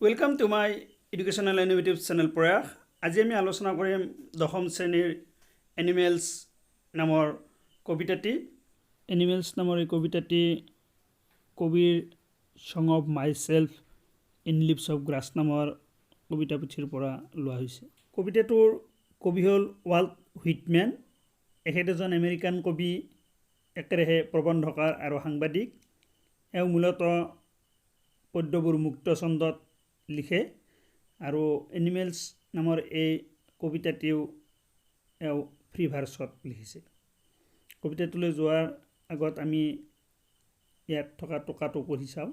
Welcome to my educational innovative channel প্ৰয়াস। আজি আমি আলোচনা কৰিম দশম শ্ৰেণীৰ এনিমেলছ নামৰ কবিতাটি। এনিমেলছ নামৰ এই কবিতাটি কবিৰ Song of Myself in Leaves of Grass নামৰ কবিতা পুথিৰ পৰা লোৱা হৈছে। কবিতাটোৰ কবি হ'ল ৱাল্ট হুইটমেন। এখেত এজন আমেৰিকান কবি, একেৰাহে প্ৰবন্ধকাৰ আৰু সাংবাদিক। এওঁ মূলতঃ পদ্যবোৰ মুক্ত ছন্দত লিখে আৰু এনিমেলছ নামৰ এই কবিতাটিও এওঁ ফ্ৰী ভাৰ্চত লিখিছে। কবিতাটোলৈ যোৱাৰ আগত আমি ইয়াত থকা টোকাটো পঢ়ি চাওঁ।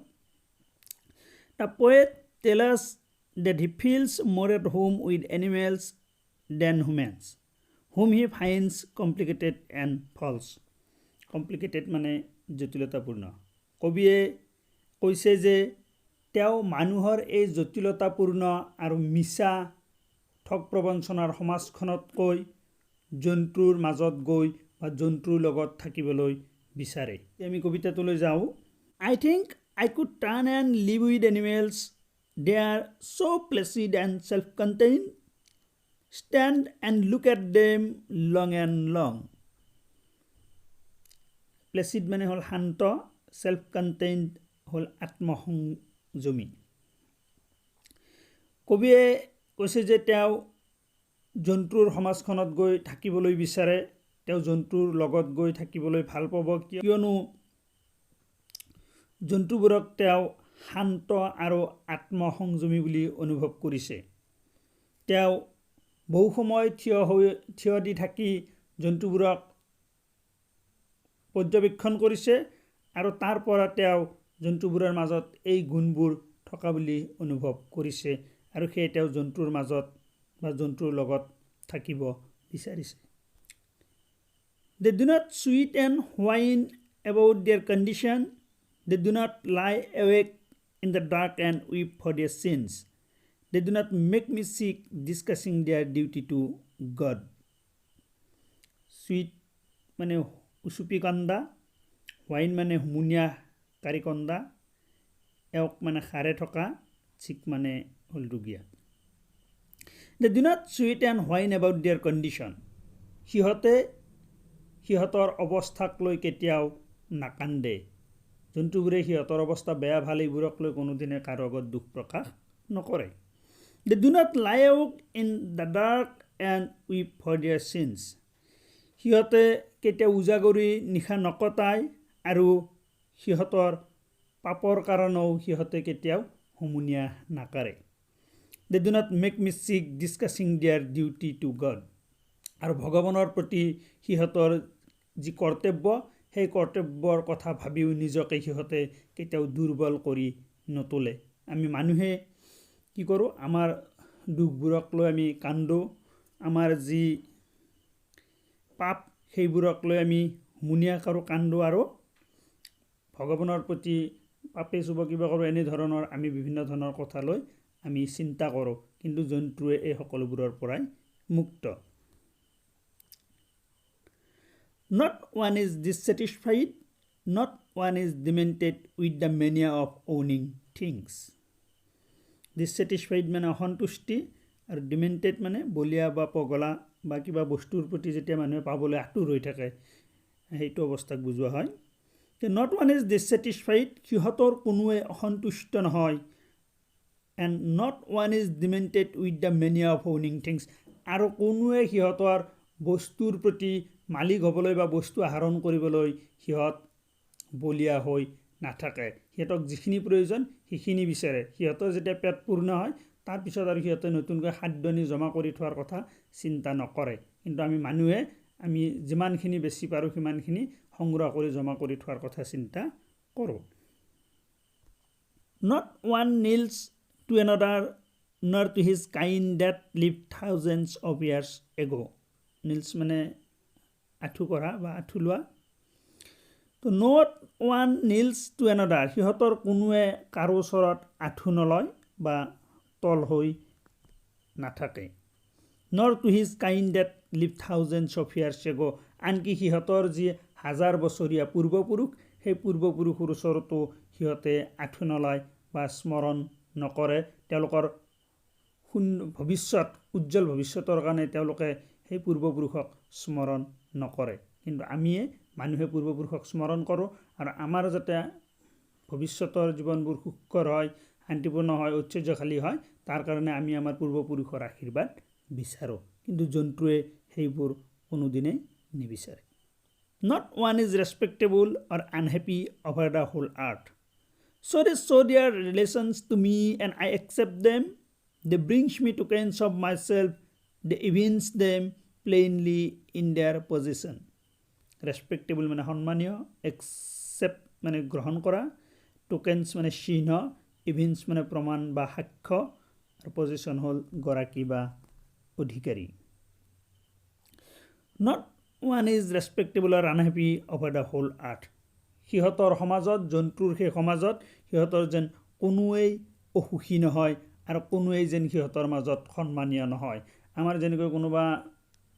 The poet tells us that he feels more at home with animals than humans, whom he finds complicated and false. Complicated মানে জটিলতাপূৰ্ণ। কবিয়ে কৈছে যে তেওঁ মানুহৰ এই জটিলতাপূৰ্ণ আৰু মিছা ঠগ প্ৰবঞ্চনাৰ সমাজখনতকৈ জন্তুৰ মাজত গৈ বা জন্তুৰ লগত থাকিবলৈ বিচাৰে। আমি কবিতাটোলৈ যাওঁ। I think I could turn and live with animals. They are so placid and self contained. Stand and look at them long and long. Placid মানে হ'ল শান্ত, চেল্ফ কণ্টেইনড হ'ল আত্মসংযমী। কবিয়ে কৈছে যে তেওঁ জন্তুৰ সমাজখনত গৈ থাকিবলৈ বিচাৰে। তেওঁ জন্তুৰ লগত গৈ থাকিবলৈ ভাল পাব, কিয়নো জন্তুবোৰক তেওঁ শান্ত আৰু আত্মসংযমী বুলি অনুভৱ কৰিছে। তেওঁ বহু সময় থিয় দি থাকি জন্তুবোৰক পৰ্যবেক্ষণ কৰিছে আৰু তাৰ পৰা তেওঁ জন্তুবোৰৰ মাজত এই গুণবোৰ থকা বুলি অনুভৱ কৰিছে আৰু সেয়ে তেওঁ জন্তুৰ মাজত বা জন্তুৰ লগত থাকিব বিচাৰিছে। They do not sweat and whine about their condition. They do not lie awake in the dark and weep for their sins. They do not make me sick discussing their duty to God. Sweat মানে উচুপি কন্দা, হোৱাইন মানে হুমুনিয়াহ কাঢ়ি কন্দা, awake মানে সাৰে থকা, চিক মানে হ'ল ৰুগীয়া। They do not sweat and whine about their condition. সিহঁতে সিহঁতৰ অৱস্থাক লৈ কেতিয়াও নাকান্দে। জন্তুবোৰে সিহঁতৰ অৱস্থা বেয়া ভাল এইবোৰক লৈ কোনোদিনে কাৰো আগত দুখ প্ৰকাশ নকৰে। They do not lie awake in the dark and weep for their sins. সিহঁতে কেতিয়াও উজাগৰি নিশা নকটায় আৰু সিহঁতৰ পাপৰ কাৰণেও সিহঁতে কেতিয়াও হুমুনিয়াহ নাকাঢ়ে। They do not make me sick discussing their duty to God. আৰু ভগৱানৰ প্ৰতি সিহঁতৰ যি কৰ্তব্য, সেই কৰ্তব্যৰ কথা ভাবিও নিজকে সিহঁতে কেতিয়াও দুৰ্বল কৰি নোতোলে। আমি মানুহে কি কৰোঁ? আমাৰ দুখবোৰক লৈ আমি কান্দো, আমাৰ যি পাপ সেইবোৰক লৈ আমি হুমুনিয়াহ কাঢ়োঁ, কান্দো আৰু ভগৱানৰ প্ৰতি পাপে চুব কিবা কৰোঁ, এনেধৰণৰ আমি বিভিন্ন ধৰণৰ কথা লৈ আমি চিন্তা কৰোঁ। কিন্তু জন্তুৱে এই সকলোবোৰৰ পৰাই মুক্ত। Not one is dissatisfied, not one is demented with the mania of owning things. Dissatisfied মানে অসন্তুষ্টি আৰু ডিমেণ্টেড মানে বলিয়া বা পগলা বা কিবা বস্তুৰ প্ৰতি যেতিয়া মানুহে পাবলৈ আতুৰ হৈ থাকে, সেইটো অৱস্থাক বুজোৱা হয়। Not one is dissatisfied, সিহঁতৰ কোনোৱে অসন্তুষ্ট নহয়, and not one is demented with the mania of owning things, আৰু কোনোৱে সিহঁতৰ বস্তুৰ প্ৰতি মালিক হ'বলৈ বা বস্তু আহৰণ কৰিবলৈ সিহঁত বলিয়া হৈ নাথাকে। সিহঁতক যিখিনি প্ৰয়োজন সেইখিনি বিচাৰে। সিহঁতৰ যেতিয়া পেট পূৰ্ণ হয়, তাৰপিছত আৰু সিহঁতে নতুনকৈ খাদ্য নি জমা কৰি থোৱাৰ কথা চিন্তা নকৰে। কিন্তু আমি মানুহে আমি যিমানখিনি বেছি পাৰোঁ সিমানখিনি সংগ্ৰহ কৰি জমা কৰি থোৱাৰ কথা চিন্তা কৰোঁ। Not one kneels to another nor to his kind that lived thousands of years ago. Kneels মানে আঁঠু কৰা বা আঁঠু লোৱা। তো not one kneels to another, সিহঁতৰ কোনোৱে কাৰো ওচৰত আঁঠু নলয় বা তল হৈ নাথাকে। Nor to his kind that lived thousands of years ago, আনকি সিহঁতৰ যি হাজাৰ বছৰীয়া পূৰ্বপুৰুষ, সেই পূৰ্বপুৰুষৰ ওচৰতো সিহঁতে আঁঠু নলয় বা স্মৰণ নকৰে। তেওঁলোকৰ ভৱিষ্যত, উজ্জ্বল ভৱিষ্যতৰ কাৰণে তেওঁলোকে সেই পূৰ্বপুৰুষক স্মৰণ নকৰে। কিন্তু আমিয়ে মানুহে পূৰ্বপুৰুষক স্মৰণ কৰোঁ আৰু আমাৰ যাতে ভৱিষ্যতৰ জীৱনবোৰ সুখকৰ হয়, শান্তিপূৰ্ণ হয়, ঐশ্বৰ্যশালী হয়, তাৰ কাৰণে আমি আমাৰ পূৰ্বপুৰুষৰ আশীৰ্বাদ বিচাৰোঁ। কিন্তু জন্তুৱে সেইবোৰ কোনোদিনেই নিবিচাৰে। Not one is respectable or unhappy over the whole earth. So they show their relations to me and I accept them. They brings me tokens of myself. They evince them plainly in their possession. Respectable মানে সন্মানীয়, accept মানে গ্ৰহণ কৰা, টোকেনছ মানে চিহ্ন, ইভিন্স মানে প্ৰমাণ বা সাক্ষ্য, আৰু পজেশ্যন হ'ল গৰাকী বা অধিকাৰী। Not one is respectable or unhappy over the whole earth. সিহঁতৰ সমাজত, জন্তুৰ সেই সমাজত সিহঁতৰ যেন কোনোৱেই অসুখী নহয় আৰু কোনোৱেই যেন সিহঁতৰ মাজত সন্মানীয় নহয়। আমাৰ যেনেকৈ কোনোবা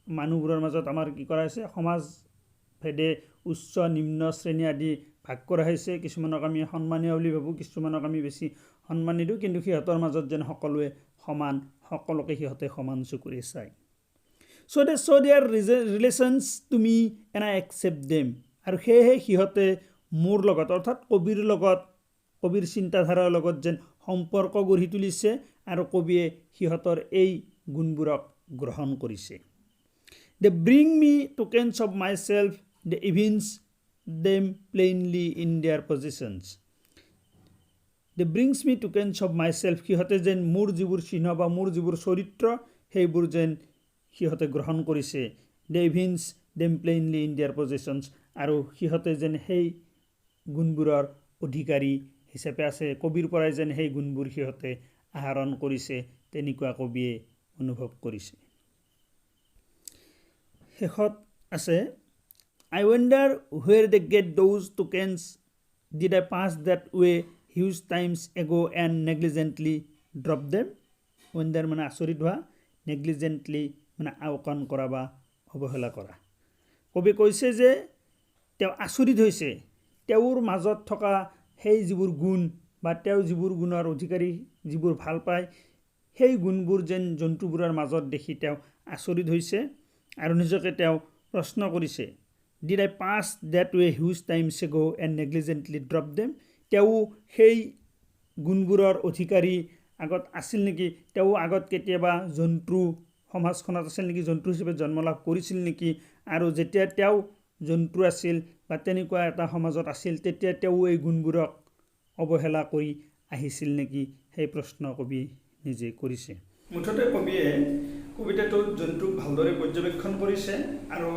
মানুহবোৰৰ মাজত আমাৰ কি কৰা হৈছে, সমাজ ভেদে উচ্চ নিম্ন শ্ৰেণী আদি ভাগ কৰা হৈছে। কিছুমানক আমি সন্মানীয় বুলি ভাবোঁ, কিছুমানক আমি বেছি সন্মান নিদিওঁ, কিন্তু সিহঁতৰ মাজত যেন সকলোৱে সমান, সকলোকে সিহঁতে সমান চকুৰে চায়। So they show their relations to me and I accept them. আৰু সেয়েহে সিহঁতে মোৰ লগত, অৰ্থাৎ কবিৰ লগত, কবিৰ চিন্তাধাৰাৰ লগত যেন সম্পৰ্ক গঢ়ি তুলিছে আৰু কবিয়ে সিহঁতৰ এই গুণবোৰক গ্ৰহণ কৰিছে। They bring me tokens of myself. They evince them plainly in their possessions. They brings me tokens of myself. সিহঁতে যেন মোৰ যিবোৰ চিহ্ন বা মোৰ যিবোৰ চৰিত্ৰ, সেইবোৰ যেন সিহঁতে গ্ৰহণ কৰিছে। They evince them plainly in their possessions. আৰু সিহঁতে যেন সেই গুণবোৰৰ অধিকাৰী হিচাপে আছে, কবিৰ পৰাই যেন সেই গুণবোৰ সিহঁতে আহৰণ কৰিছে, তেনেকুৱা কবিয়ে অনুভৱ কৰিছে। শেষত আছে, I wonder where they get those tokens. Did I pass that way huge times ago and negligently drop them? Wonder মানে আচৰিত হোৱা, নেগলিজেণ্টলি মানে আওকাণ কৰা বা অৱহেলা কৰা। কবি কৈছে যে তেওঁ আচৰিত হৈছে, তেওঁৰ মাজত থকা সেই যিবোৰ গুণ বা তেওঁ যিবোৰ গুণৰ অধিকাৰী, যিবোৰ ভাল পায়, সেই গুণবোৰ যেন জন্তুবোৰৰ মাজত দেখি তেওঁ আচৰিত হৈছে আৰু নিজকে তেওঁ প্ৰশ্ন কৰিছে, Did I pass that way huge times ago and negligently drop them? তেওঁ সেই গুণবোৰৰ অধিকাৰী আগত আছিল নেকি? তেওঁ আগত কেতিয়াবা জন্তু সমাজখনত আছিল নেকি? জন্তু হিচাপে জন্ম লাভ কৰিছিল নেকি? আৰু যেতিয়া তেওঁ জন্তু আছিল বা তেনেকুৱা এটা সমাজত আছিল, তেতিয়া তেওঁ এই গুণবোৰক অৱহেলা কৰি আহিছিল নেকি? সেই প্ৰশ্ন কবি নিজে কৰিছে। মুঠতে কবিয়ে কবিতাটোত জন্তুক ভালদৰে পৰ্যবেক্ষণ কৰিছে আৰু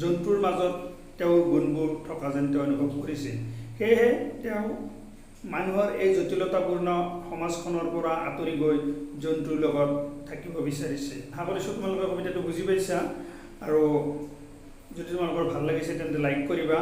জন্তুৰ মাজত তেওঁৰ গুণবোৰ থকা যেন তেওঁ অনুভৱ কৰিছে। সেয়েহে তেওঁ মানুহৰ এই জটিলতাপূৰ্ণ সমাজখনৰ পৰা আঁতৰি গৈ জন্তুৰ লগত থাকিব বিচাৰিছে। আশা কৰিছোঁ তোমালোকে কবিতাটো বুজি পাইছা আৰু যদি তোমালোকৰ ভাল লাগিছে, তেন্তে লাইক কৰিবা।